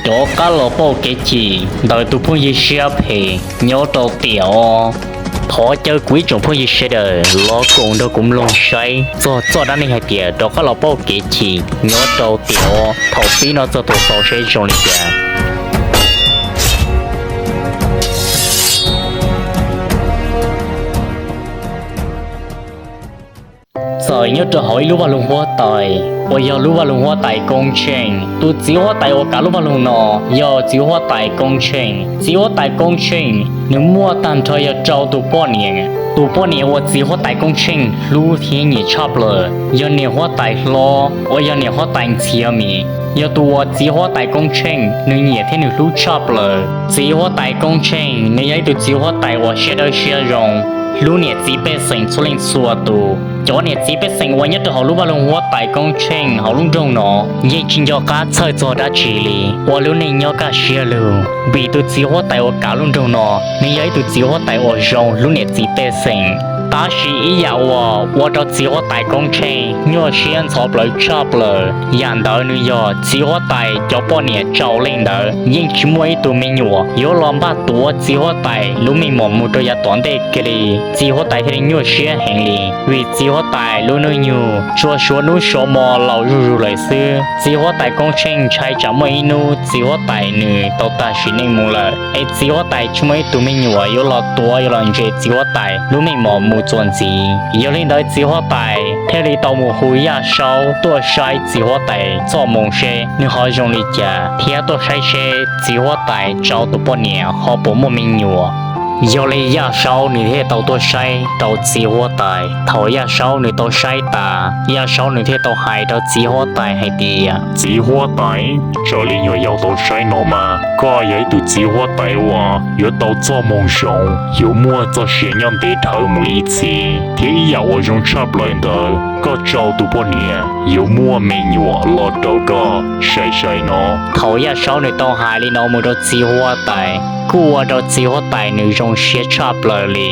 Rov qab los pauj kev chim ntawm tus phooj ywg siab phem nyob rau tiam ob. Thov caw kuv ib tsoom phooj ywg sawv daws los koom nrog kuv mloog saib txog txoj dab neeg hais tias rov qab los pauj kev chim nyob rau tiam ob thaum pib no txog thaum xaus seb zoo li cas. Txawm nyob rau hauv ib lub vaj loog huab tais uas yog lub vaj loog huab tais Koob Tsheej, tus txiv huab tais uas kav lub vaj loog no yog txiv huab tais Koob Tsheej. Txiv huab tais Koob Tsheej nws muaj tag nrho yog rau tus poj niam. Tus poj niam uas txiv huab tais Koob Tsheej hlub thiab nyiam tshaj plaws yog niam huab tais hlob uas yog niam huab tais Ntxhiav Mis, yog tus uas txiv huab tais Koob Tsheej nws nyiam thiab nws hlub tshaj plaws. Txiv huab tais Koob Tsheej nws yog ib tug txiv huab tais uas siab dawb siab zoo, hlub niam txiv pej xeem txhua leej txhua tus. Cov niam txiv pej xeem uas nyob rau hauv lub vaj loog huab tais Koob Tsheej hauv lub nroog no yeej tsis nco qab txhawj txog dab tsi li, ua lub neej nyob kaj siab lug, vim tus txiv huab tais uas kav lub nroog no nws yog ib tug txiv huab tais uas zoo hlub niam txiv pej xeem. Tab sis ib yam uas ua rau txiv huab tais Koob Tsheej nyuaj siab ntxhov plawv tshaj plaws, yam ntawd nws yog txiv huab tais cov poj niam tsaus leej ntawd yeej tsis muaj ib tug me nyuam yuav los npaj tuav txiv huab tais lub meej mom mus rau yav tom ntej kiag li. Txiv huab tais thiaj li nyuaj siab heev li, vim txiv huab tais lub hnub nyoog tsuas suav hnub suav hmo laus zuj zus lawm xwb. Txiv huab tais Koob Tsheej ntshai tsam muaj ib hnub txiv huab tais nws tau tag sim neej mus lawm, es txiv huab tais tsis muaj ib tug me nyuam yuav los tuav yuav los ntse txiv huab tais lub meej mom mus txuas ntxiv. Yog li ntawd txiv huab tais thiaj li tau mus hu Yaj Saub tuaj saib txiv huab tais txoj moo seb nws ho zoo li cas, thiab tuaj saib seb txiv huab tais rau tus poj niam ho puas muaj me nyuam. Yog li Yaj Saub nws thiaj tau tuaj saib rau txiv huab tais. Thaum Yaj Saub nws tau saib tas, Yaj Saub nws thiaj tau hais rau txiv huab tais hais tias, Txiv huab tais, raws li nyuam yaus tau saib no mas koj yog ib tug txiv huab tais uas yuav tau txoj moo zoo, yuav muaj txoj sia nyob ntev dhawv mus ib txhis, thiab ib yam uas zoo tshaj plaws ntawd koj rau tus poj niam yuav muaj me nyuam los rau koj sai sai no. Thaum Yaj Saub nws tau hais li no mus rau txiv huab tais, kuj ua rau txiv huab tais nws zoo siab tshaj plaws li.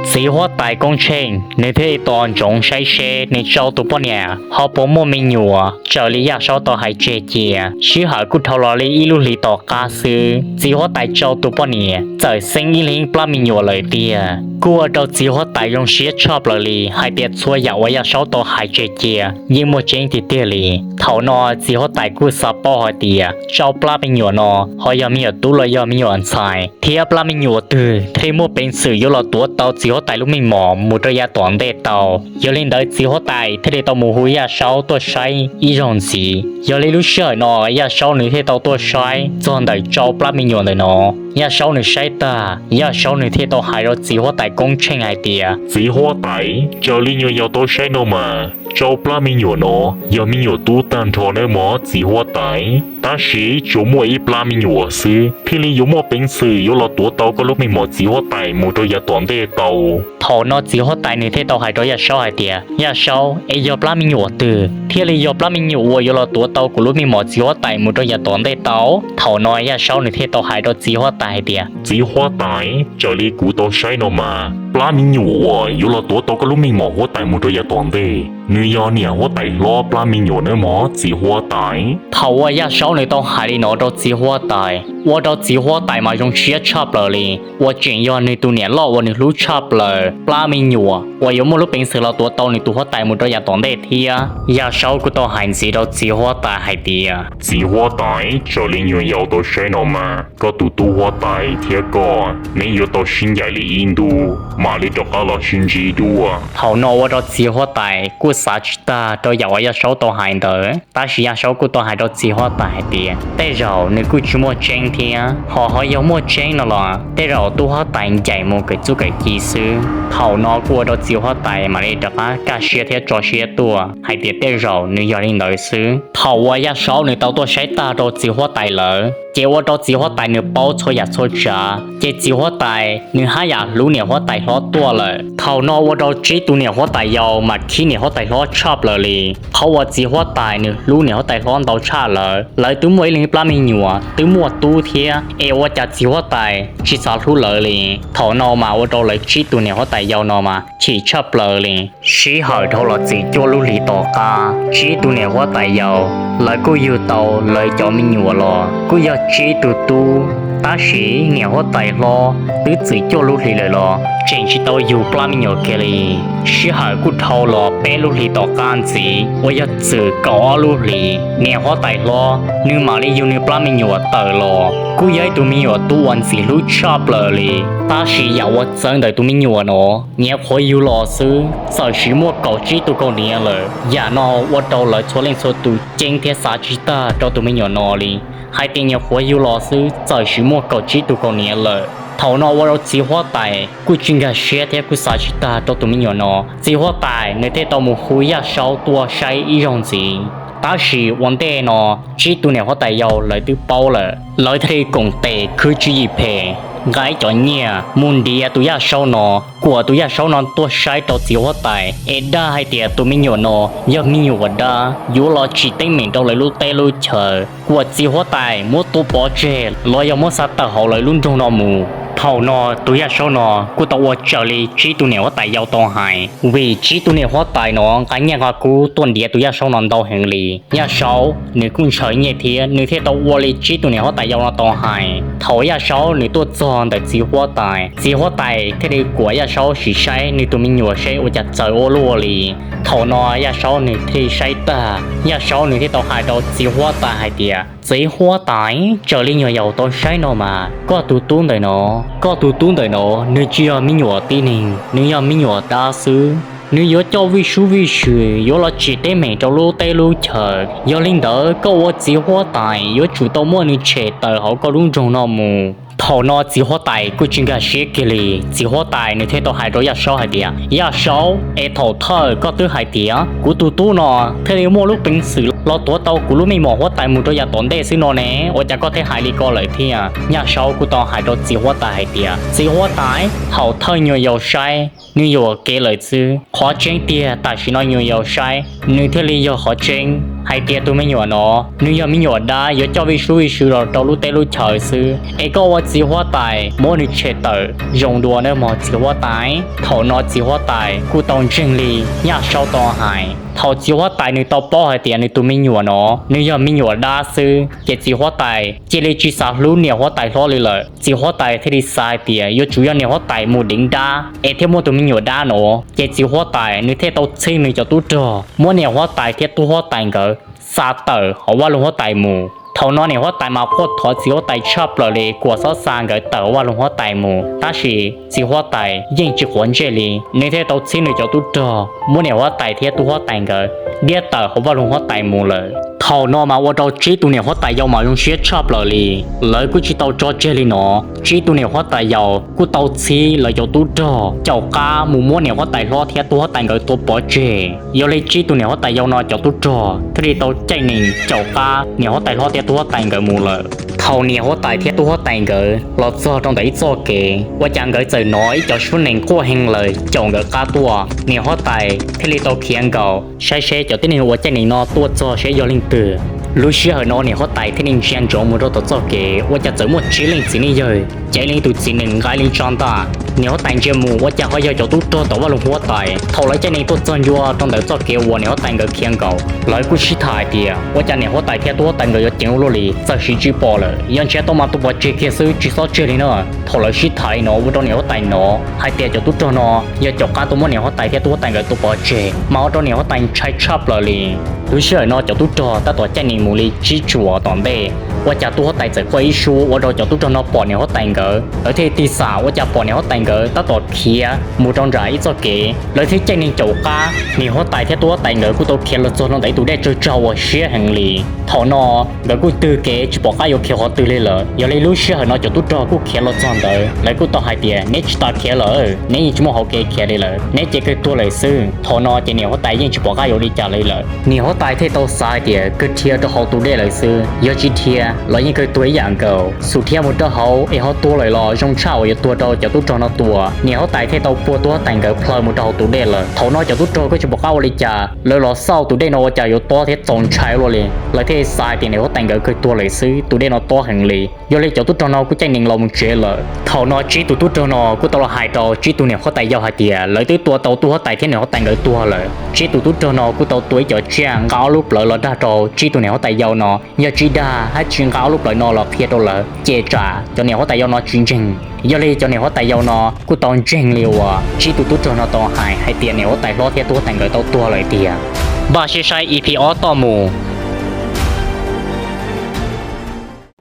Txiv huab tais Koob Tsheej nws thiaj li tos ntsoov saib seb nws rau tus poj niam ho puas muaj me nyuam. Raws li Yaj Saub tau hais tseg cia, sij hawm kuj dhau los li ib lub hlis tom qab xwb, txiv huab tais rau tus poj niam txawm xeeb ib leeg plab me nyuam lawm tiag. Kuj ua rau txiv huab tais zoo siab tshaj plaws li hais tias txhua yam uas Yaj Saub tau hais tseg cia yeej muaj tseeb tiag tiag li. Thaum no txiv huab tais kuj xav paub hais tias rau plab me nyuam no ho yog me nyuam tub los yog me nyuam ntxhais, thiab plab me nyuam twg thiaj muaj peev xwm yuav los tuav tau txiv huab tais lub meej mom mus rau yav tom ntej tau. Yog li ntawd txiv huab tais thiaj li tau mus hu Yaj Saub tuaj saib ib zaug ntxiv. Yog li lub sij hawm no Yaj Saub nws thiaj tau tuaj saib txog ntawm rau plab me nyuam ntawm no. Yaj Saub nws saib tag, Yaj Saub nws thiaj tau hais rau txiv huab tais Koob Tsheej hais tias, Txiv huab tais, raws li nyuam yaus tau saib no mas rau plab me nyuam no yog me nyuam tub tag nrho nawb mog txiv huab tais, tab sis tsuas muaj ib plab me nyuam xwb thiaj li yuav muaj peev xwm yuav los tuav tau koj lub meej mom txiv huab tais mus rau yav tom ntej tau. Thaum no txiv huab tais nws thiaj tau hais rau Yaj Saub hais tias, Yaj Saub, es yog plab me nyuam twg thiaj li yog plab me nyuam uas yuav los tuav tau kuv lub meej mom txiv huab tais mus rau yav tom ntej tau? Thaum no Yaj Saub nws thiaj tau hais rau txiv huab tais hais tias, Txiv huab tais, raws li kuv tau saib no mas plab me nyuam uas yuav los tuav tau koj lub meej mom huab tais mus rau yav tom ntej, nws yog niam huab tais hlob plab me nyuam nawb mog txiv huab tais. Thaum uas Yaj Saub nws tau hais li no rau txiv huab tais, ua rau txiv huab tais mas zoo siab tshaj plaws li, uas tseem yog nws tus niam loj uas nws hlub tshaj plaws plab me nyuam uas yuav muaj lub peev xwm los tuav tau nws tus huab tais mus rau yav tom ntej thiab. Yaj Saub kuj tau hais ntxiv rau txiv huab tais hais tias, Txiv huab tais, raws li nyuam yaus tau saib no mas koj tus tub huab tais thiab koj neb yuav tau sib ncaim li ib ntus mam li rov qab los sib ntsib dua. Thaum no ua rau txiv huab tais kuj xav tsis tag rau yam uas Yaj Saub tau hais ntawd, tab sis Yaj Saub kuj tau hais rau txiv huab tais hais tias tej zaum nws kuj tsis muaj tseeb thiab, ho ho yog muaj tseeb no los tej zaum tub huab tais ncaim mus kawm txuj kawm ci xwb. Thaum no kuj ua rau txiv huab tais mam li rov qab kaj siab thiab tso siab tuaj hais tias tej zaum nws yog li ntawd xwb. Thaum uas Yaj Saub nws tau tuaj saib tag rau txiv huab tais lawm, ces ua rau txiv huab tais nws paub txhua yam txhua tsav, ces txiv huab tais nws haj yam hlub niam huab tais hlob tuaj lawm. Thaum no ua rau tsib tus niam huab tais yau mas khib niam huab tais hlob tshaj plaws li, qhov uas txiv huab tais nws hlub niam huab tais hlob ntau tshaj lawm. Lawv twb muaj ib leeg plab me nyuam, twb muaj tub thiab, es ua cas txiv huab tais tsis xav hlub lawv li? Thaum no mas ua rau lawv tsib tus niam huab tais yau no mas chim tshaj plaws li. Sij hawm dhau los txim cuaj lub hlis tom qab, tsib tus niam huab tais yau lawv kuj yug tau lawv cov me nyuam los kuj yog Tsib tug tub, tab sis niam huab tais hlob twb txwm cuaj lub hlis lawm los tseem tsis tau yug plab me nyuam kiag li. Sij hawm kuj dhau los peb lub hlis tom qab ntxiv uas yog txwm kaum ob lub hlis, niam huab tais hlob nws mam li yug nws plab me nyuam tawm los. Kuj yog ib tug me nyuam tub uas ntxim hlub tshaj plaws li, tab sis yam uas txawv ntawm tus me nyuam no, nyias qhuav yug los xwb txawm sim muaj kaum tsib tug kaus hniav lawm. Yam no ua rau lawv txhua leej txhua tus ceeb thiab xav tsis tag rau tus me nyuam no li, hais tias nyias qhuav yug los xwb txawm sim muaj kaum tsib tug kaus hniav lawm. Thaum no ua rau txiv huab tais kuj tsis nkag siab thiab kuj xav tsis tag rau tus me nyuam no. Txiv huab tais nws thiaj tau mus hu Yaj Saub tuaj saib ib zaug ntxiv. Tab sis ua ntej no, tsib tug niam huab tais yau lawv twb paub lawm, lawv thiaj li koom tes khwv tswv yim phem, nqa ib cov nyiaj mus ntiav tus Yaj Saub no, kuam tus Yaj Saub no tuaj saib rau txiv huab tais es dag hais tias tus me nyuam no yog me nyuam uas dab yuav los tsim teeb meem rau lawv lub teb lub chaw, kuam txiv huab tais muab tua pov tseg los yog muab xa tawm hauv lawv lub nroog no mus. Thaum no tus Yaj Saub no kuj tau ua raws li tsib tug niam huab tais yau tau hais, vim tsib tug niam huab tais no nqa nyiaj nqa kub tuaj ntiav tus Yaj Saub no ntau heev li. Yaj Saub nws kuj ntshaw nyiaj thiab nws thiaj tau ua li tsib tug niam huab tais yau no tau hais. Thaum Yaj Saub nws tuaj txog ntawm txiv huab tais, txiv huab tais thiaj li kuam Yaj Saub sim saib nws tus me nyuam seb ua cas txawv ua luaj li. Thaum no Yaj Saub nws thiaj li saib tag, Yaj Saub nws thiaj tau hais rau txiv huab tais hais tias, Txiv huab tais, raws li nyuam yaus tau saib no mas koj tus tub ntawm no, koj tus tub ntawm no nws tsis yog me nyuam tib neeg, nws yog me nyuam dab xwb. Nws yuav coj vij sub vij sw, yuav los tsim teeb meem rau lub teb lub chaw. Yog li ntawd koj ua txiv huab tais yuav tsum tau muab nws tshem tawm hauv koj lub nroog no mus. Thaum no txiv huab tais kuj tsis nkag siab kiag li, txiv huab tais nws thiaj tau hais rau Yaj Saub hais tias, Yaj Saub, es thaum thawj koj twb hais tias kuv tus tub no thiaj li muaj lub peev xwm los tuav tau kuv lub me mom huab tais mus rau yav tom ntej xwb no ne, ua cas koj thiaj hais li ko lawm thiab? Yaj Saub kuj tau hais rau txiv huab tais hais tias, Txiv huab tais, thaum thawj nyuam yaus saib nws yuam kev lawm xwb, qhov tseeb tiag tam sim no nyuam yaus saib nws thiaj li yog qhov tseeb hais tias tus me nyuam no nws yog me nyuam dab yuav coj vij sub vij sw los rau lub teb lub chaw xwb, es koj ua txiv huab tais muab nws tshem tawm zoo dua nawb mog txiv huab tais. Thaum no txiv huab tais kuj tau ntseeg li Yaj Saub tau hais. Thaum txiv huab tais nws tau paub hais tias nws tus me nyuam no nws yog me nyuam dab xwb, ces txiv huab tais cia li tsis xav hlub niam huab tais hlob li lawm. Txiv huab tais thiaj li xav hais tias yuav tsum yog niam huab tais mus deev dab es thiaj muaj tus me nyuam dab no. Ces txiv huab tais nws thiaj tau txhib nws cov tub rog muab niam huab tais thiab tub huab tais nkawd xa tawm hauv vaj loog huab tais mus. Thaum no niam huab tais mas quaj thov txiv huab tais tshaj plaws li kom txhob xa nkawd tawm hauv vaj loog huab tais mus, tab sis txiv huab tais yeej tsis quav ntsej li, nws thiaj tau txhib nws cov tub rog muab niam huab tais thiab tub huab tais nkawd diab tawm hauv vaj loog huab tais mus lawm. Thaum no mas ua rau tsib tus niam huab tais yau mas zoo siab tshaj plaws li. Lawv kuj tsis tau tso tseg li no, tsib tus niam huab tais yau kuj tau txhib lawv cov tub rog caum qab mus muab niam huab tais hlob thiab tub huab tais nkawd tua pov tseg. Yog li tsib tus niam huab tais yau no cov tub rog thiaj li tau caij nees caum qab niam huab tais hlob thiab tub huab tais nkawd mus lawm. Thaum niam huab tais thiab tub huab tais nkawd los txog rau ntawm ib txoj kev, ua cas nkawd txawm hnov ib co suab nees quaj hee laws caum nkawd qab tuaj. Niam huab tais thiaj li tau khiav nkaus saib seb cov tib neeg uas caij nees no tuaj txog seb yog leej twg. Lub sij hawm no niam huab tais thiaj li ntsia ntsoov mus rau tom txoj kev, ua cas txawm muaj tsib leej txiv neej yawg cev li tus txiv nees nqa li tsa ntaj. Niam huab tais ntsia mus ua cas ho yog cov tub rog tom vaj loog huab tais. Thaum lawv caij nees tuaj txog ncua rau ntawm txoj kev uas niam huab tais nkawd khiav nkaus, lawv kuj sib tham hais tias ua cas niam huab tais thiab tub huab tais nkawd yuav ceev ua luaj li, txawm sim tsis pom lawm, yog ntshe tau mas tua pov tseg kiag xwb tsis txhob tseg li na. Thaum lawv sib tham li no ua rau niam huab tais hnov hais tias cov tub rog no yog caum qab tuaj muab niam huab tais thiab tub huab tais nkawd tua pov tseg, mas ua rau niam huab tais ntshai tshaj plaws li. Lub sij hawm no cov tub rog tab tom caij nees mus li tsib tsuam tom ntej, ua cas tub huab tais txawm quaj ib suab ua rau cov tub rog no pom niam huab tais nkawd, lawv thiaj tig xam ua cas pom niam huab tais nkawd tab tom khiav mus rau nram ib txoj kev, lawv thiaj caij nees caum qab. Niam huab tais thiab tub huab tais nkawd kuj tau khiav los txog rau ntawm ib tus dej tsawg tsawg uas siab heev li. Thaum no nkawd kuj twg kev tsis pom qab yuav khiav qhov twg li lawm, yog li lub sij hawm no cov tub rog kuj khiav los txog ntawd, lawv kuj tau hais tias, Neb tsis tas khiav lawm, neb yeej tsis muaj hauv kev khiav li lawm, neb ces kawg tuag lawm xwb. Thaum no ces niam huab tais yeej tsis pom qab yuav li cas li lawm. Niam huab tais thiaj tau xav hais tias kawg dhia rau hauv tus dej lawm xwb, yog tsis dhia los yeej kawg tuag ib yam nkaus. Xub dhia mus rau hauv es ho tuag lawm los zoo tshaj uas yuav tuag rau cov tub rog no tua. Niam huab tais thiaj tau puag tub huab tais nkawd plhaw mus rau hauv tus dej lawm. Thaum no cov tub rog kuj tsis pom qab ua li cas, lawv los xauj tus dej no ua cas yuav tob thiab txaus ntshai luaj li. Lawv thiaj xav hais tias niam huab tais nkawd kawg tuag lawm xwb, tus dej no tob heev li. Yog li cov tub rog no kuj caij nees los mus tsev lawm. Thaum no tsib tus tub rog no kuj tau los hais rau tsib tus niam huab tais yau hais tias lawv twb tua tau tub huab tais thiab niam huab tais nkawd tuag lawm. Tsib tus tub rog no kuj tau tua ib co tsiaj nqa ob lub plawv los dag rau Tsib tus niam huab tais yau no. Yog tsis dag hab tsis nqa ob lub plawv no los qhia rau lawv ces tsam cov niam huab tais yau no tsis ntseeg. Yog li cov niam huab tais yau no kuj tau ntseeg li uas Tsib tus tub rog no tau hais, hais tias niam huab tais hlob thiab tub huab tais nkawd tau tuag lawm tiag. Npaj siab saib E P ob toj mus.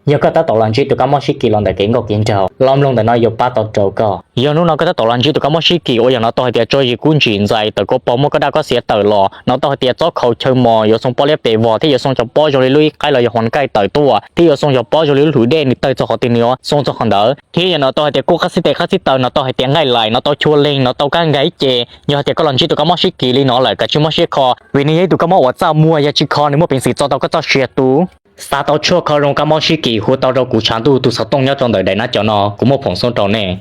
Yog koj tab tom los ntsib tus kab mob sib kis los ntawm kev nkauj kev nraug, lo mloog ntawm no yuav pab tau rau koj. Yog hnub no koj tab tom los ntsib tus kab mob sib kis uas yog no tau hais tias tso zis kub ntsim ntxais tawm kua pog muaj koj daj koj xiav tawm los, no tau hais tias txob khaus chaw mos yuav xoo pob liab pes vog thiab yuav xoo cov pob zoo li lub ib qaib los yog hua nkaij tawm tuaj thiab yuav xoo cov pob zoo li lub hlwm dej nws tawg txog qhov twg nws yuav xoo txog qhov ntawd, thiab yog no tau hais tias kub qab xib tes qab xib taw no tau hais tias nqaij lais no tau chua leeg no tau kab nkaig ib ce. Yog hais tias koj los ntsib tus kab mob sib kis li no lawm kav tsij mob siab kho, vim nws yog ib tus kab mob uas txaj muag, yog tsis kho nws muaj peev xwm txo tau koj txoj sia tu. Xav tau tshuaj kho zoo kab mob sib kis hu tau rau kuv tshav ntuj tus xov tooj nyob rau ntawm daim nab cov no, kuv muaj phoom xoob rau nej.